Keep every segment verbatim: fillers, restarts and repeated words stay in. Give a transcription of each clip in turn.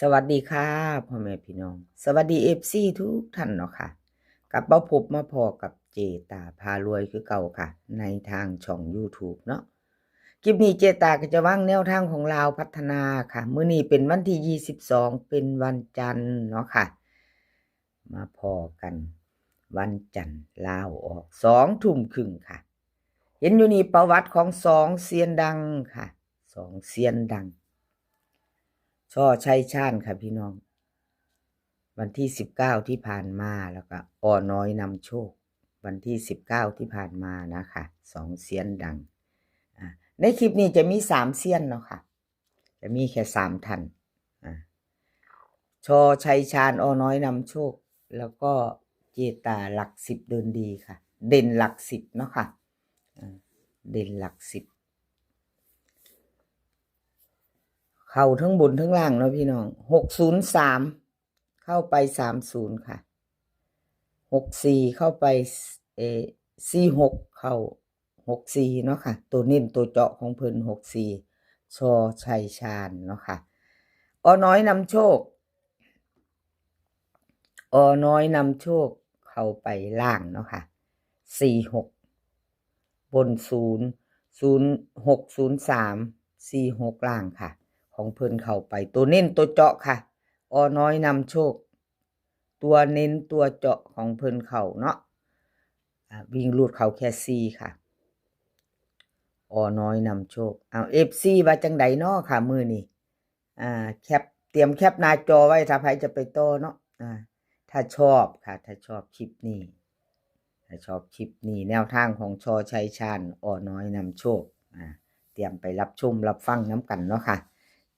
สวัสดีค่ะ พ่อแม่พี่น้อง สวัสดี เอฟซี ทุกท่านเนาะค่ะ กลับมาพบมาพ้อกับเจตาพารวยคือเก่าค่ะ ในทางช่อง YouTube เนาะ คลิปนี้เจตาก็จะวางแนวทางของลาวพัฒนาค่ะ มื้อนี้เป็นวันที่ยี่สิบสอง เป็นวันจันทร์เนาะค่ะ มาพ้อกันวันจันทร์ ลาวออกสองทุ่มครึ่งค่ะ เห็นอยู่นี่ประวัติของสองเซียนดังค่ะ สองเซียนดัง ชอชัยชาญค่ะพี่น้อง วันที่สิบเก้าที่ผ่านมา แล้วก็ อ.น้อยนำโชค วันที่สิบเก้าที่ผ่านมานะคะ สองเซียนดัง อ่า ในคลิปนี้จะมีสามเซียนเนาะค่ะ จะมีแค่สามท่าน อ่า ชอชัยชาญ อ.น้อยนำโชค แล้วก็เจตาหลักสิบเดินดีค่ะ เด่นหลักสิบเนาะค่ะ อ่า เด่นหลักสิบ เข้าทั้งบนทั้งล่างเนาะพี่น้อง หกศูนย์สาม เข้าไป สามศูนย์ ค่ะ หกสี่ เข้าไป เอ่อ สี่หก เข้า หกสี่ เนาะค่ะ ตัวเน้นตัวเจาะของเพิ่น หกสี่ ชอชัยชาญเนาะค่ะ อ.น้อยนำโชค อ.น้อยนำโชค เข้าไปล่างเนาะค่ะ สี่หก บน ศูนย์ ศูนย์ หกศูนย์สาม สี่หก ล่างค่ะ ของเพิ่นเข้าไป ตัวเน้นตัวเจาะค่ะ อ.น้อยนำโชค ตัวเน้นตัวเจาะของเพิ่นเข้าเนาะ อ่า วิ่งรูดเข้าแค่สี่ค่ะ อ.น้อยนำโชค เอา เอฟซี ว่าจังใดเนาะค่ะ มื้อนี้ อ่า แคป เตรียมแคปหน้าจอไว้ ถ้าใครจะไปต่อเนาะ อ่า ถ้าชอบค่ะ ถ้าชอบคลิปนี้ ถ้าชอบคลิปนี้ แนวทางของชอชัยชาญ อ.น้อยนำโชค อ่า เตรียมไปรับชมรับฟังนำกันเนาะค่ะ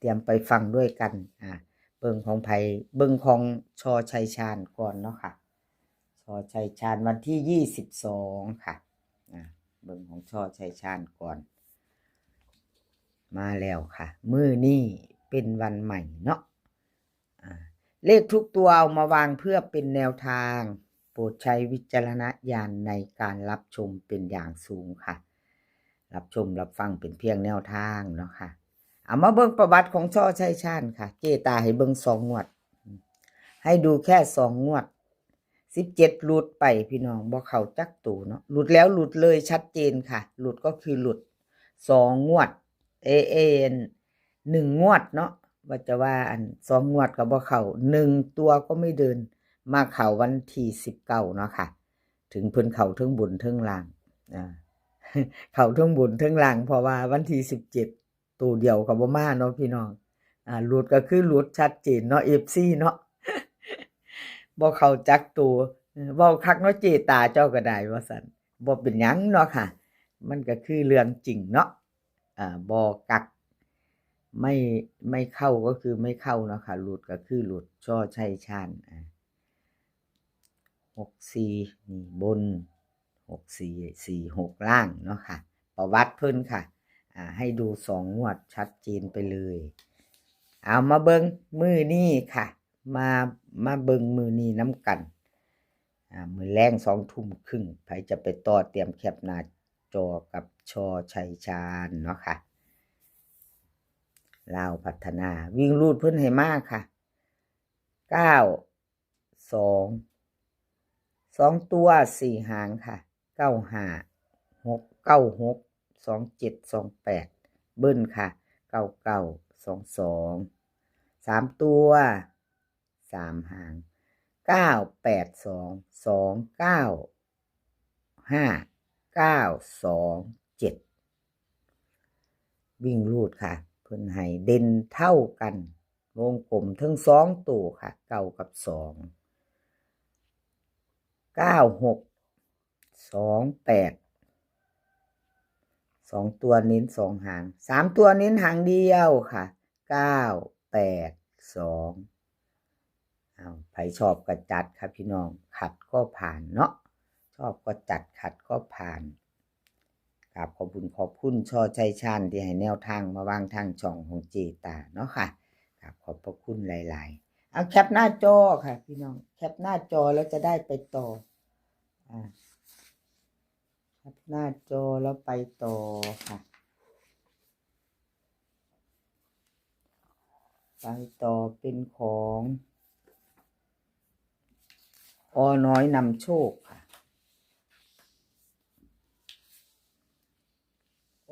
เตรียมไปฟังด้วยกัน อ่า เบิ่งของไผ เบิ่งของชอชัยชาญก่อนเนาะค่ะ ชอชัยชาญวันที่ยี่สิบสองค่ะ อ่า เบิ่งของชอชัยชาญก่อน มาแล้วค่ะ มื้อนี้เป็นวันใหม่เนาะ อ่า เลขทุกตัวเอามาวางเพื่อเป็นแนวทาง โปรดใช้วิจารณญาณในการรับชมเป็นอย่างสูงค่ะ รับชมรับฟังเป็นเพียงแนวทางเนาะค่ะ เอามาเบิ่งประวัติของชอชัยชาญค่ะ เจตาให้เบิ่งสองงวด ให้ดูแค่สองงวด สิบเจ็ด หลุดไปพี่น้อง บ่เข้าจักตัวเนาะ หลุดแล้วหลุดเลยชัดเจนค่ะ หลุดก็คือหลุด สองงวด เอ เอ หนึ่งงวดเนาะ ว่าจะว่าอันสองงวดก็บ่เข้า หนึ่งตัวก็ไม่เดิน มาเข้าวันที่สิบเก้าเนาะค่ะ ถึงเพิ่นเข้าเทิงบนเทิงล่าง อ่า เข้าเทิงบนเทิงล่าง เพราะว่าวันที่สิบเจ็ด ตัวเดียวก็บ่มาเนาะพี่น้อง อ่า หลุดก็คือหลุดชัดเจนเนาะ เอฟซี เนาะ บ่เข้าจักตัว เออ เว้าคักเนาะเจตาเจ้าก็ได้ว่าซั่น บ่เป็นหยังเนาะค่ะ มันก็คือเรื่องจริงเนาะ อ่า บ่กัก ไม่ ไม่เข้าก็คือไม่เข้าเนาะค่ะ หลุดก็คือหลุด ชอชัยชาญ อ่า หกสี่ นี่บน หกสี่ สี่หก ล่างเนาะค่ะ ประวัติเพิ่นค่ะ อ่า ให้ดูสองงวดชัดเจนไปเลย เอามาเบิ่งมื้อนี้ค่ะ มา มาเบิ่งมื้อนี้นำกัน อ่า มื้อแลงสองทุ่มครึ่ง ไผจะไปต่อเตรียมแคปหน้าจอกับชอชัยชาญเนาะค่ะ ลาวพัฒนา วิ่งรูดเพิ่นให้มาค่ะ เก้า สอง สองตัวสี่หางค่ะ เก้าห้า หกเก้าหก สองเจ็ด สองแปด เบิ้ลค่ะ เก้าเก้า สองสอง สามตัวสามหาง เก้าแปดสอง สองเก้าห้า เก้าสองเจ็ด วิ่งรูดค่ะ เพิ่นให้เด่นเท่ากัน วงกลมทั้งสองตัวค่ะ เก้ากับสอง เก้าหก สองแปด สองตัวเน้นสองหาง สามตัวเน้นหางเดียวค่ะ เก้าแปดสอง เอา ไผชอบก็จัดค่ะพี่น้อง ขัดก็ผ่านเนาะ ชอบก็จัด ขัดก็ผ่าน กราบขอบบุญขอบคุณชอชัยชาญที่ให้แนวทางมาวางทางช่องของเจตาเนาะค่ะ กราบขอบพระคุณหลายๆ เอาแคปหน้าจอค่ะพี่น้อง แคปหน้าจอแล้วจะได้ไปต่อ อ่า แคปหน้าจอแล้วไปต่อค่ะ ไปต่อเป็นของ อ.น้อยนำโชคค่ะ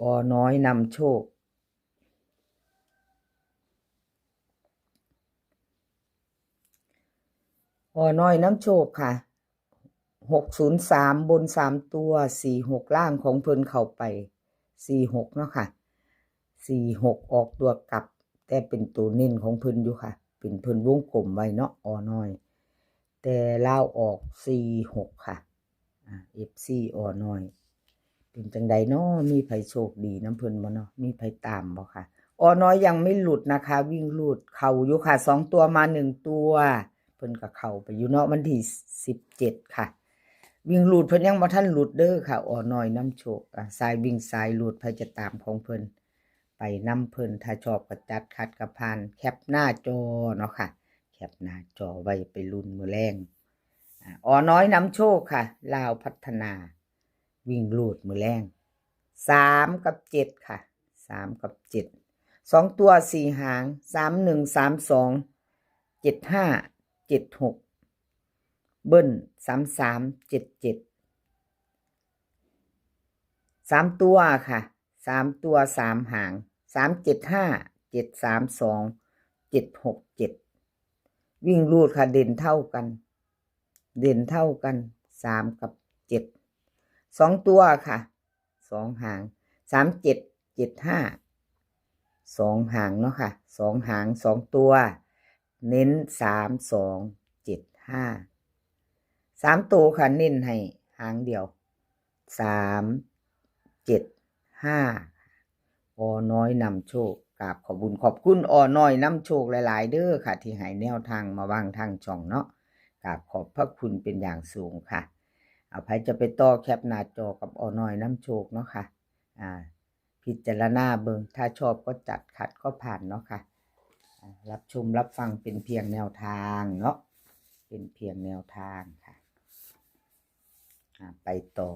อ.น้อยนำโชค อ.น้อยนำโชคค่ะ หกศูนย์สาม บนสามตัว สี่หก ล่างของเพิ่นเข้าไป สี่หก เนาะค่ะ สี่หก ออกตัวกลับ แต่เป็นตัวเน้นของเพิ่นอยู่ค่ะ เป็นเพิ่นวงกลมไว้เนาะ อ.น้อย แต่ลาวออก สี่หก ค่ะ อ่า เอฟซี อ.น้อย เป็นจังใดน้อ มีไผโชคดีนำเพิ่นบ่เนาะ มีไผตามบ่คะ อ.น้อยยังไม่หลุดนะคะ วิ่งรูดเข้าอยู่ค่ะ สองตัวมาหนึ่งตัว เพิ่นก็เข้าไปอยู่เนาะ วันที่สิบเจ็ดค่ะ วิ่งรูดเพิ่นยังบ่ทันหลุดเด้อค่ะ อ.น้อยนำโชค อ่า สายวิ่งสายรูด ไผจะตามของเพิ่น ไปนำเพิ่น ถ้าชอบก็จัด ขัดก็ผ่าน แคปหน้าจอเนาะค่ะ แคปหน้าจอไว้ไปลุ้นมื้อแลง อ่า อ.น้อยนำโชคค่ะ ลาวพัฒนา วิ่งรูดมื้อแลง สาม กับ เจ็ด ค่ะ สาม กับ เจ็ด สองตัว สี่ หาง สามหนึ่ง สามสอง เจ็ดห้า เจ็ดหก เบิ้ล สามสาม เจ็ดเจ็ด สามตัวค่ะ สามตัว สาม หาง สามเจ็ดห้า เจ็ดสามสอง เจ็ดหกเจ็ด วิ่งรูดค่ะ เด่นเท่ากัน เด่นเท่ากัน สาม กับ เจ็ด สองตัวค่ะ สอง หาง สามเจ็ด เจ็ดห้า สอง หางเนาะค่ะ สอง หาง สองตัว เน้น สามสอง เจ็ดห้า สามตัวค่ะ เน้นให้หางเดียว สามเจ็ดห้า อ.น้อยนำโชค กราบขอบบุญขอบคุณ อ.น้อยนำโชคหลายๆเด้อค่ะ ที่ให้แนวทางมาวางทางช่องเนาะ กราบขอบพระคุณเป็นอย่างสูงค่ะ เอา ไผจะไปต่อ แคปหน้าจอกับ อ.น้อยนำโชคเนาะค่ะ อ่า พิจารณาเบิ่ง ถ้าชอบก็จัด ขัดก็ผ่านเนาะค่ะ อ่า รับชมรับฟังเป็นเพียงแนวทางเนาะ เป็นเพียงแนวทางค่ะ อ่า ไปต่อ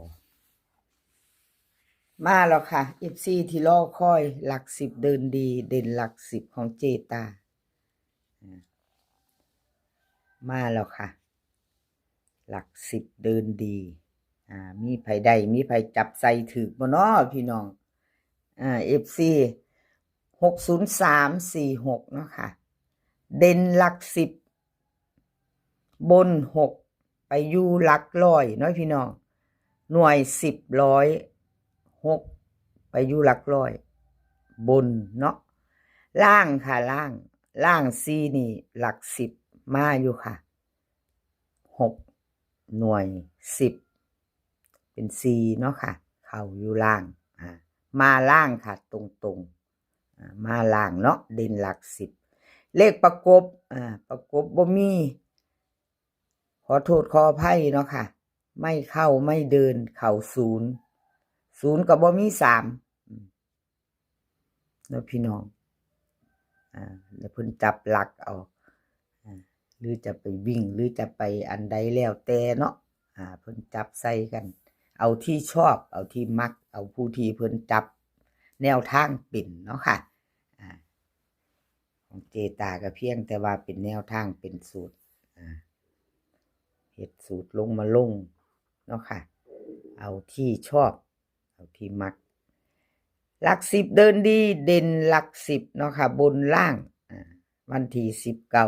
มาแล้วค่ะ เอฟซี ที่รอคอย หลักสิบเดินดี เด่นหลักสิบของเจตา อ่า มาแล้วค่ะ หลักสิบเดินดี อ่า มีไผได้ มีไผจับใส่ถืกบ่น้อพี่น้อง อ่า เอฟซี หกศูนย์สาม สี่หก เนาะค่ะ เด่นหลักสิบ บน หก ไปอยู่หลักร้อยเนาะพี่น้อง หน่วยสิบ ร้อย หก ไปอยู่หลักร้อย บนเนาะ ล่างค่ะ ล่าง ล่าง สี่ นี่หลักสิบมาอยู่ค่ะ หก หน่วย สิบ เป็น สี่ เนาะค่ะ เข้าอยู่ล่าง อ่า มาล่างค่ะ ตรงๆ อ่า มาล่างเนาะ เด่นหลักสิบ เลขประกบ อ่า ประกบบ่มี ขอโทษขออภัยเนาะค่ะ ไม่เข้าไม่เดิน เข้า ศูนย์ ศูนย์ ก็บ่มี สาม อืม เนาะพี่น้อง อ่า แล้วเพิ่นจับหลักเอา อ่า หรือจะไปวิ่ง หรือจะไปอันใดแล้วแต่เนาะ อ่า เพิ่นจับใส่กัน เอาที่ชอบ เอาที่มัก เอาผู้ที่เพิ่นจับแนวทางเป็นเนาะค่ะ อ่า ของเจตาก็เพียงแต่ว่าเป็นแนวทาง เป็นสูตร อ่า เฮ็ดสูตรลงมาลงเนาะค่ะ เอาที่ชอบ เอาที่มัก หลักสิบเดินดี เด่นหลักสิบเนาะค่ะ บนล่าง อ่า วันที่สิบเก้า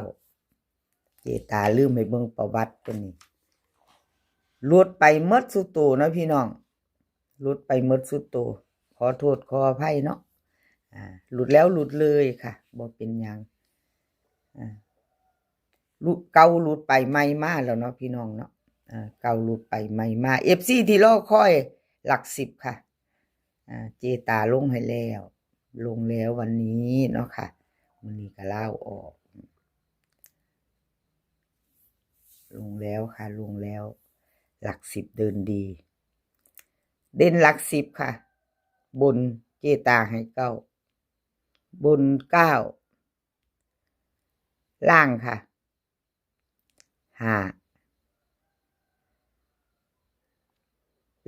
เจตาลืมให้เบิ่งประวัติตัวนี้ หลุดไปหมดสุโตเนาะพี่น้อง หลุดไปหมดสุโต ขอโทษขออภัยเนาะ อ่า หลุดแล้วหลุดเลยค่ะ บ่เป็นหยัง อ่า หลุด เก่าหลุดไป ใหม่มาแล้วเนาะพี่น้องเนาะ อ่า เก่าหลุดไป ใหม่มา เอฟซี ที่รอคอย หลักสิบค่ะ อ่า เจตาลงให้แล้ว ลงแล้ววันนี้เนาะค่ะ มื้อนี้ก็ลาวออก ลงแล้วค่ะ ลงแล้ว หลักสิบเดินดี เด่นหลักสิบค่ะ บน เจตาให้เก้า บน เก้า ล่างค่ะ ห้า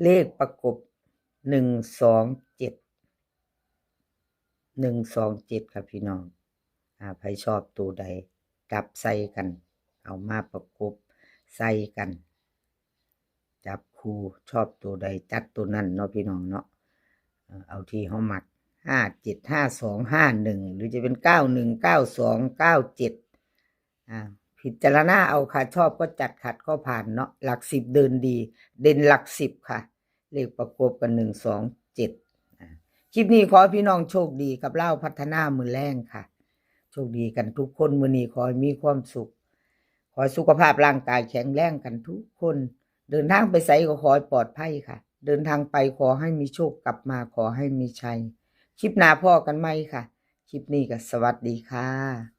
เลขประกบ หนึ่งสองเจ็ด หนึ่งสองเจ็ด ค่ะพี่น้อง อ่า ไผชอบตัวใด จับใส่กัน เอามาประกบใส่กัน จับคู่ชอบตัวใดจัดตัวนั้นเนาะพี่น้องเนาะ เอ่อ เอาที่เฮามัก ห้าเจ็ด ห้าสอง ห้าหนึ่ง หรือจะเป็น เก้าหนึ่ง เก้าสอง เก้าเจ็ด อ่า พิจารณาเอาค่ะ ชอบก็จัด ขัดก็ผ่านเนาะ หลักสิบเดินดี เด่นหลักสิบค่ะ เลขประกบกัน หนึ่ง สอง เจ็ด อ่า คลิปนี้ขอให้พี่น้องโชคดีกับลาวพัฒนามื้อแลงค่ะ โชคดีกันทุกคน มื้อนี้ขอให้มีความสุข ขอให้สุขภาพร่างกายแข็งแรงกันทุกคน เดินทางไปไสก็ขอให้ปลอดภัยค่ะ เดินทางไปขอให้มีโชค กลับมาขอให้มีชัย คลิปหน้าพ้อกันใหม่ค่ะ คลิปนี้ก็สวัสดีค่ะ